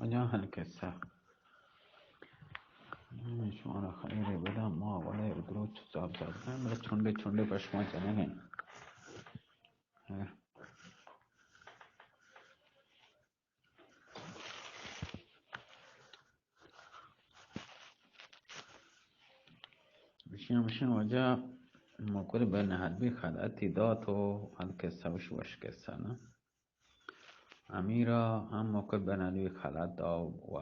کجا ہن قصہ؟ شمارا خیر بداں، ما وڑے دروچ صاحب صاحب، بلے چنڈے چنڈے پشما چلیں۔ بشین بشین واجہ، مکر بین حلبی خلعتی دات و آن قصہ وش وش قصہ نا۔ امیرا ہم مکر بین حلبی خلعت دا و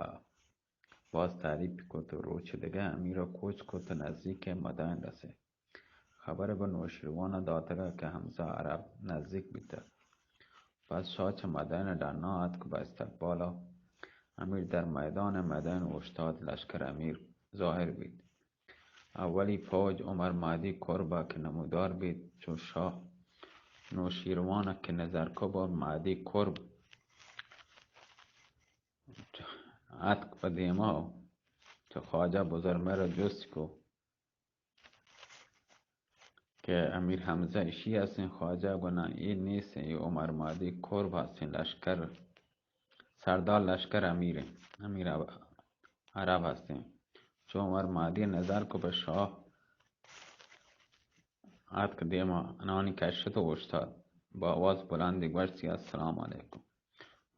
باز تعریف کت و روچ دگہ امیرا کوچ کت و نزدیک مدائن رسے۔ خبر بہ نوشیروان داتگا کہ حمزہ عرب نزدیک بیتہ۔ پس شاہ چہ مدائن ڈنا آتک بہ استقبالا۔ امیر در میدان مدائن اوشتات، لشکر امیر ظاہر بیت۔ اولی فوج عمر مہدی کربا کہ نمودار بیت، چو شاہ نوشیروان کہ نظر کو بہ مہدی کرب آتک پہ دیما و چہ خواجہ بزرمہر ء جست کو کہ امیر حمزہ اشی ہستیں؟ خواجہ گونا اے نیستیں، اے عمر مہدی کرب ہستیں، لشکر سردار لشکر امیر ہیں، امیر عرب ہستیں۔ چو عمر مہدی نظر کو پہ شاہ آتک دیما انانی کشت و اوشتات، با آواز بلندی گوشتی، السلام علیکم۔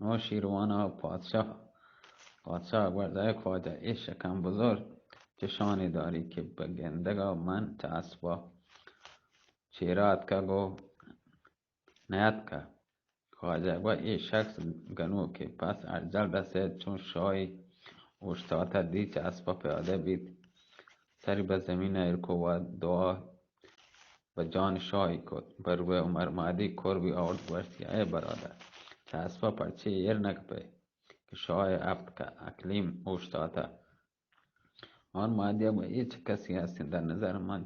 نوشیروان ء پادشاہ، پادشاہ گوشت، اے خواجہ، اے شکم بزرگ چشانی داری کہ بہ گندگ ء من چہ اسپا چیرا اتکگ و نیاتکگ؟ خواجہ گوشت، اے شخص گنوکے۔ پس ارجل رسید، چون شاہی اوشتاتہ دی، چہ اسپا پیادہ بیت، سری بہ زمین ایر کو و دعا بہ جان شاہی کت۔ بروے عمر مہدی کربی آورت، گوشتی، اے برادر، چہ اسپا پرچے ایر نکپئے کہ شاہ ہفت اقلیم اوشتاتہ؟ عمر مہدی گوشت، اے چہ کسی ہستیں؟ در نظر من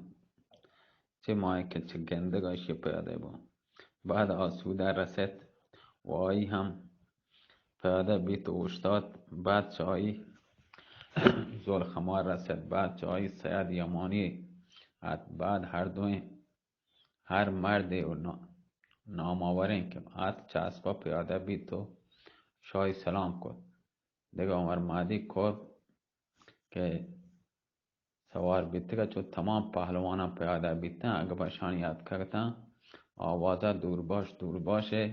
چہ ماہے کہ چہ گندگ اشی پیادہ بوں۔ بعد آسودہ رسیت و آئی ہم پیادہ بیت و اوشتات۔ بعد چہ آئی زلخمار رسیت، بعد چہ آئی سید یمانی ات۔ بعد ہر دوئیں، ہر مردے و نا-، نامآوریں کہ ات، چہ اسپا پیادہ بیت و شاہی سلام کت۔ دگہ عمر مہدی کرب کہ سوار بیتگ ء چو تمام پہلواناں پیادہ بیتاں، اگہ پہ اشانی اتکگ اتاں، آوازا دورباش دورباش ء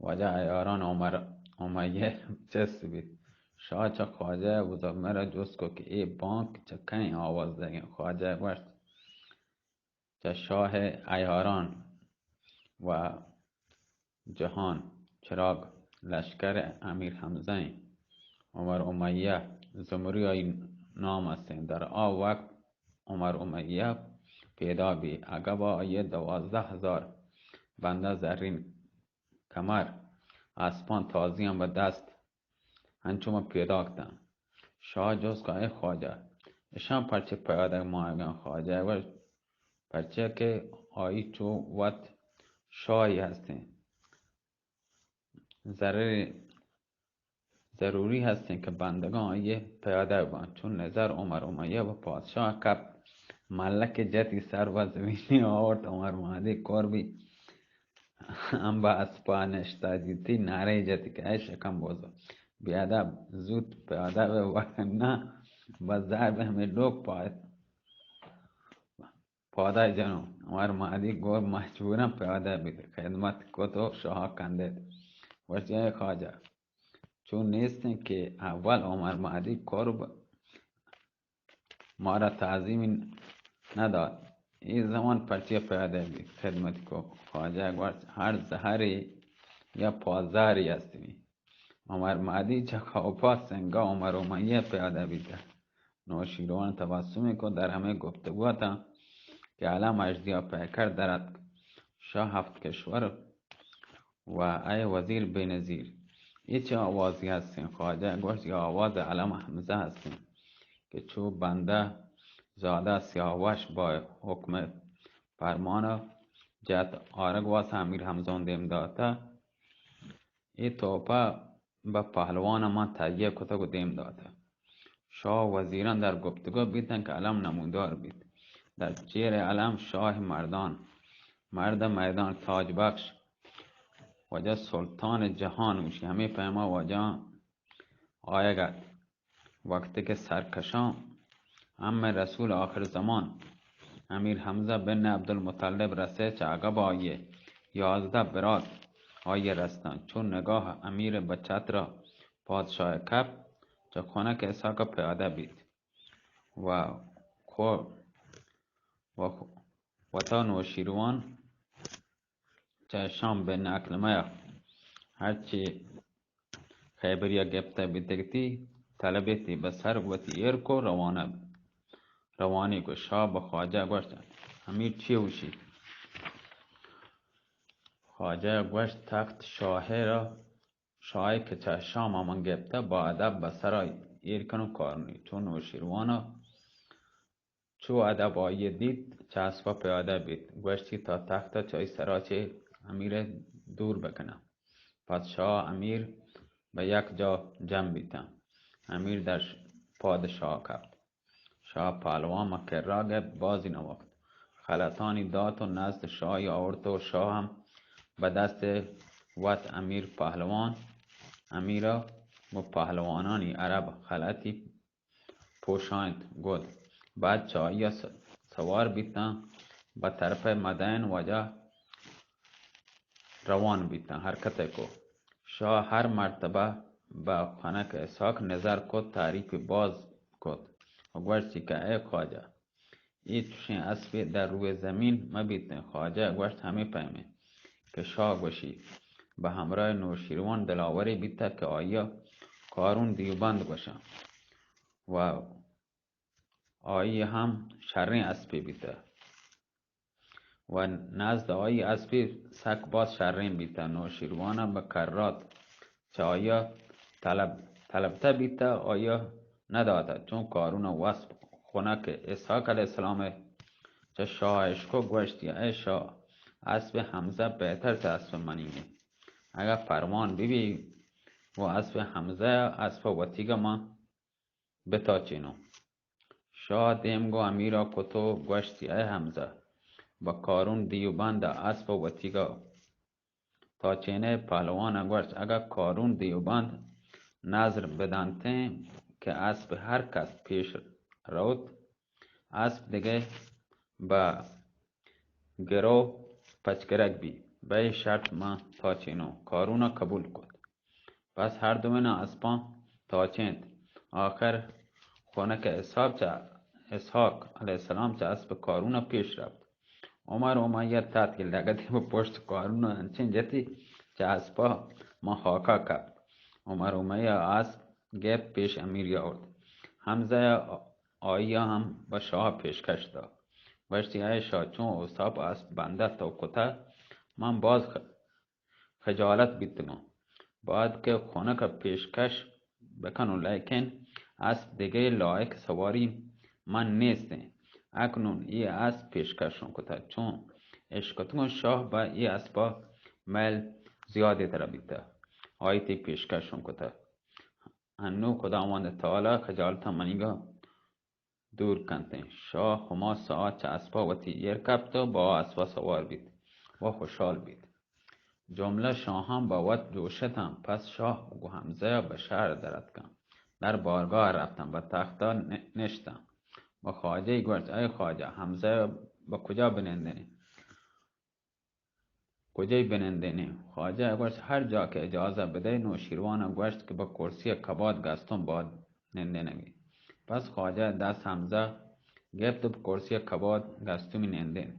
واجہ عیاران عمر امیہ چست بیت۔ شاہ چہ خواجہ بزرمہر ء جست کو کہ اے بانک چہ کئیں آواز دئیگیں؟ خواجہ گوشت، چہ شاہ عیاران و جہان چراغ لشکر امیر حمزہ ایں۔ عمر امیہ زمری آئی نام استیں۔ در آ وقت عمر امیہ پیدا بی، عقب آئی دوازدہ ہزار بندہ زرین کمر، اسپاں تازیاں بہ دست، انچو ما پیداک تاں۔ شاہ جست کہ اے خواجہ، اشاں پرچے پیادگ ماہگاں؟ خواجہ گوشت، پرچے کہ آئی چو وت شاہی ہستیں، ضرر-، ضروری ہستیں کہ بندگاں آئی پیادگ باں۔ چون نظر عمر امیہ بہ پادشاہ کپت، ملک جتی سر بہ زمینی آورت، عمر مہدی کربی ہم بہ اسپا نشتہ دیتی، نعرہ جتی کہ اے شکم بزرگ، بیادب، زوت پیادہ بہ، ورنہ بہ ضرب ہمے لوگ پا-، پادہ جنوں۔ عمر مہدی گور مجبوراں پیادہ بیت، خدمت کت و شاہ کندت۔ گوشت، اے خواجہ، چون نیستیں کہ اول عمر مہدی کرب مارا تعظیمی ندات، اے زمان پرچے پیادہ بیت، خدمتی کو؟ خواجہ گوشت، ہر زہرے یا پازہرے ہستیں۔ عمر مہدی چہ خوپا سنگا عمر امیہ پیادہ بیتہ۔ نوشیروان تبسمے کو، در ہمے گپتگو اتاں کہ علم اژدیا پیکر در اتک۔ شاہ ہفت کشور و اے وزیر بے نظیر، اے چہ آوازی ہستیں؟ خواجہ گوشت، یا آواز علم حمزہ ہستیں کہ چو بندہ زادہ سیاوش با حکم پرمان جت آرگ واسطہ امیر حمزان دیم داتہ۔ اے توپہ بہ پہلوان من تہیہ کتگ و دیم داتہ۔ شاہ و وزیران در گپتگو بیتن کہ علم نمودار بیت۔ در چیر علم شاہ مردان، مرد میدان، تاج بخش، واجہ سلطان جہان، گوشی ہمے پیما واجہ آیگ ات۔ وقتی کہ سرکشاں ہم رسول آخر زمان امیر حمزہ بن عبدالمطلب رسے، چہ عقب آئی ء یازدہ برات آئی ء رستاں۔ چو نگاہ امیر بہ چتر ء پادشاہ ء کپت، چہ خنک اسحاق ء پیادہ بیت و خو-، و خو-، وتا نوشیروان چہ شام بن اکلمہ ء ہرچی خیبری ء گپتہ بیتگتی، طلبتی بہ سر وتی ایر کو روانہ، روانی کو۔ شاہ بہ خواجہ گوشت، امیر چی ہوشی؟ خواجہ گوشت، تخت شاہ را، شاہ کہ چہ شام من گپتہ، با ادب بہ سرا ایر کنو کارنی۔ چون نوشیروانا چو ادب آئی دیت، چہ اسپا پیادہ بیت، گوشتی، تا تخت چہ آئی سرا چہ امیر دور بکناں۔ پس شاہ امیر بہ یک جا جم بیتاں۔ امیر در ش-، پادشاہ کپت۔ شاہ پہلوان مہ کرا گپت، بازی نہ وقت خلطانی دات و نزد شاہی آورت و شاہ ہم بہ دست وت امیر پہلوان، امیرا گوں پہلوانانی عرب خلطی پوشاینت گد۔ بعد چہ آئی ء س-، سوار بیتاں، بہ طرف مدین واجہ روان بیتاں، حرکت کو۔ شاہ ہر مرتبہ بہ خنک اسحاق نظر کت، تعریف باز کت و گوشتی کہ اے خواجہ، اے چشیں اسپے در روئے زمین مہ بیتیں۔ خواجہ گوشت، ہمے پیمیں کہ شاہ گوشی، بہ ہمراہ نوشیروان دلاورے بیتہ کہ آئی ء قارون دیوبند گوشاں و آئی ہم شریں اسپے بیتہ و نزد آئی اسپے سک باز شریں بیتہ۔ نوشیروان ء بہ کرات چہ آئی ء طلب، طلبتہ بیتہ، آئی ء نداتہ۔ چون قارون ء وسپ خنک اسحاق علیہ السلام ء چہ شاہ اشکو گوشتی، اے شاہ، اسپ حمزہ بہتر چہ اسپ منی انت۔ اگاں پروان بہ بی و اسپ حمزہ ء اسپ وتیگ ء من بتاچینوں۔ شاہ دیم گوں امیر ء کت و گوشتی، اے حمزہ، بہ قارون دیوبند ء اسپ وتیگ ء تاچین ئے؟ پہلوان ء گوشت، اگاں قارون دیوبند نذر بدنتیں کہ اسپ ہر کس پیش روت، اسپ دگہ بہ گرو پچ گرگ بی، بہ اے شرط من تاچینوں۔ قارون ء قبول کت۔ پس ہر دوئیناں اسپاں تاچینت۔ آخر خنک اسحاق چہ، اسحاق علیہ السلام چہ اسپ قارون ء پیش رفت۔ عمر امیہ تاتک لگتی بہ پشت قارون ء انچیں جتی چہ اسپا من خاکا کپت۔ عمر امیہ اسپ گپت پیش امیری آورت۔ حمزہ ء آئی ء ہم بہ شاہ پیشکش دات۔ گوشتی، اے شاہ، چون اوساپ اسپ بندہ تو کتہ، من باز خ-، خجالت بیتگاں۔ باید کہ خنک ء پیشکش بکنوں، لیکن اسپ دگہ لائق سواری من نیستیں۔ اکنون اے اسپ پیشکشوں کتہ، چون اشکتگوں شاہ بہ اے اسپا میل زیادے ترا بیتہ، آئی تئی پیشکشوں کتہ۔ انوں خداوند تعالی خجالتاں منیگا دور کنتیں۔ شاہ ہما ساعت چہ اسپا وتی ایر کپت و با اسپا سوار بیت و خوشحال بیت۔ جملہ شاہاں بہ وت جوشتاں۔ پس شاہ گوں حمزہ ء بہ شہر در اتکاں، در بارگاہ رفتاں، بہ تختا ن-، نشتاں۔ بہ خواجہ ء گوشت، اے خواجہ، حمزہ ء بہ کجا بنندیں؟ کجئی بنندینیں؟ خواجہ ء گوشت، ہر جا کہ اجازہ بدئے۔ نوشیروان ء گوشت کہ بہ کرسی ء کباد گستوں باد نندینگی۔ پس خواجہ ء دست حمزہ گپت و بہ کرسی ء کباد گستومی نندین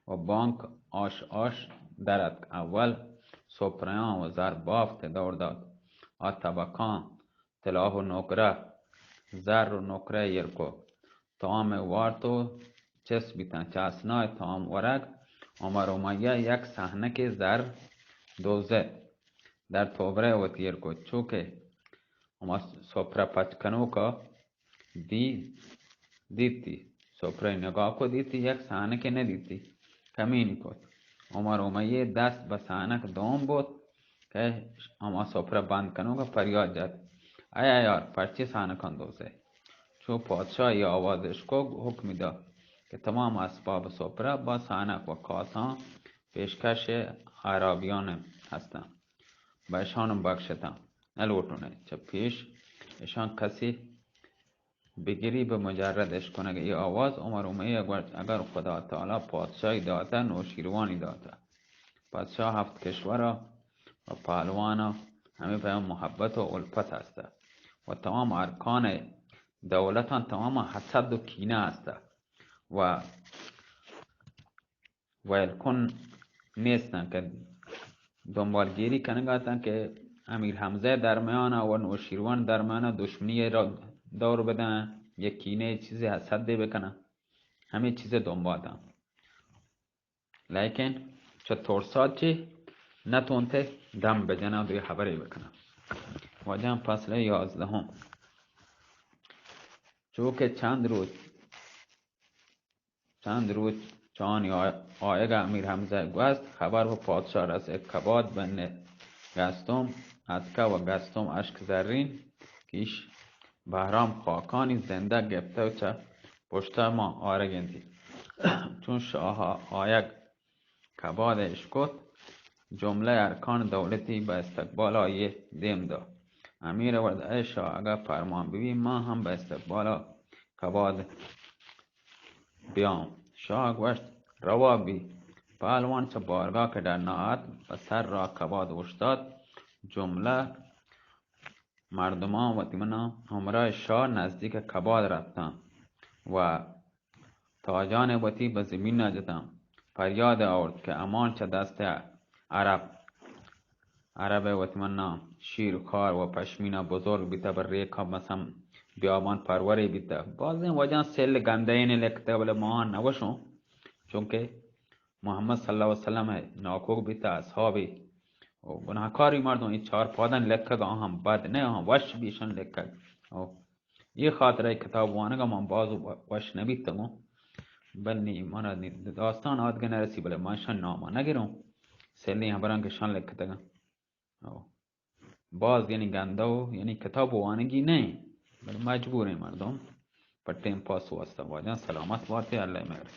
و بانک آش آش در اتک۔ اول سپریاں و زر بافت ء دور دات۔ آ تبکاں تلاہ و نقرہ، زر و نقرہ ایر کو۔ تام وارت و چست بیتاں۔ چہ اسنائے تام ورگ عمر امیہ یک سہنکے زر دوزت، در توبرہ وتی ایر کو۔ چو کہ ہما سپرہ پچ کنوکا دی، دیتی، سپرہ نگاہ کو، دیتی یک سہنکے ندیتی، کمینی کت۔ عمر امیہ دست بہ سہنک دوم بوت کہ ہما سپرہ بند کنوکا پریات جت، اے عیار، پرچے سہنکاں دوزئے؟ چو پادشاہ اے آواز اشکوگ، حکمی دات کہ تمام اسباب سپرہ با سہنک و کاساں پیشکش اعرابیان ہستاں، بہ اشان بخشتاں، نہ لوٹنے۔ چہ پیش اشان کسی بگری به مجرد اشکنگ ای آواز. عمر امیہ گوشت، اگر خدا تعالی پادشاہی داتہ، نوشیروانی داتہ. پادشاہ ہفت کشورا و پہلوانا ہمے پیما محبت و الفت ہستہ و تمام ارکان دولتان تمام حسد و کینہ ہستہ و ویل کن نیستن کہ دنبالگیری کنگاتن کہ امیر حمزہ درمیان و نوشیروان درمیان دشمنی را دور بدن، یک کینہ چیزی حسد بکنن، ہمے چیز دنبالن. لیکن چہ ترسا چی نتونتے دم بجنن و دوی خبری بکنن. واجہ فصل یازدہم. چو کہ چند روچ چند روچ چانی آ-، آیگ امیر حمزہ گوست، خبر پہ پادشاہ رسید. کباد بن گستم اتکہ و گستم اشک زرین کیش بہرام خاکانی زندگ گپتہ و چہ پشتہ ما آرگ انتی. چون شاہ آیگ کباد اشکت، جملہ ارکان دولتی بہ استقبال آئی دیم دا. امیر ورد، اے شاہ، اگہ پرمان ببی، ما ہم بہ استقبال کباد بیاں. شاہ گوشت، روا بی. پہلوان چہ بارگاہ کہ ڈنا ات، پہ سر را کباد اوشتات. جملہ مردمان وتی منا ہمراہ شاہ نزدیک کباد رفتن و تاجان وتی بہ زمین جتن. پریاد آورت کہ امان چہ دست عرب عرب ء وت منا شیر خار و پشمینہ بزرگ بیتہ، بہ ریکا مثلاً بیابان پرورے بیتہ. بازیں وجہاں سل گندئینے لکتہ، بلے ما نہ گوشوں، چونکہ محمد صلی اللہ علیہ وسلم ء ناکوک بیتہ، اصحابے و گناہکاری مردم. اے چار پادن لکگ آہاں بد نہ، آہاں وش بیشن لکگ. او اے خاطر ء کتاب وانگ ء من باز و-، وش نہ بیتگوں. بل نی من ء نی داستان آدگہ نہ رسی، بلے من شان نام ء نہ گروں. سلیں ہبراں کہ شان لکتگاں. او باز یعنی گندہ و یعنی کتاب وانگی نہ، بلے مجبوریں مردم پہ ٹیم پاس واسطہ. واجہ سلامت باتے، اللہ مہر.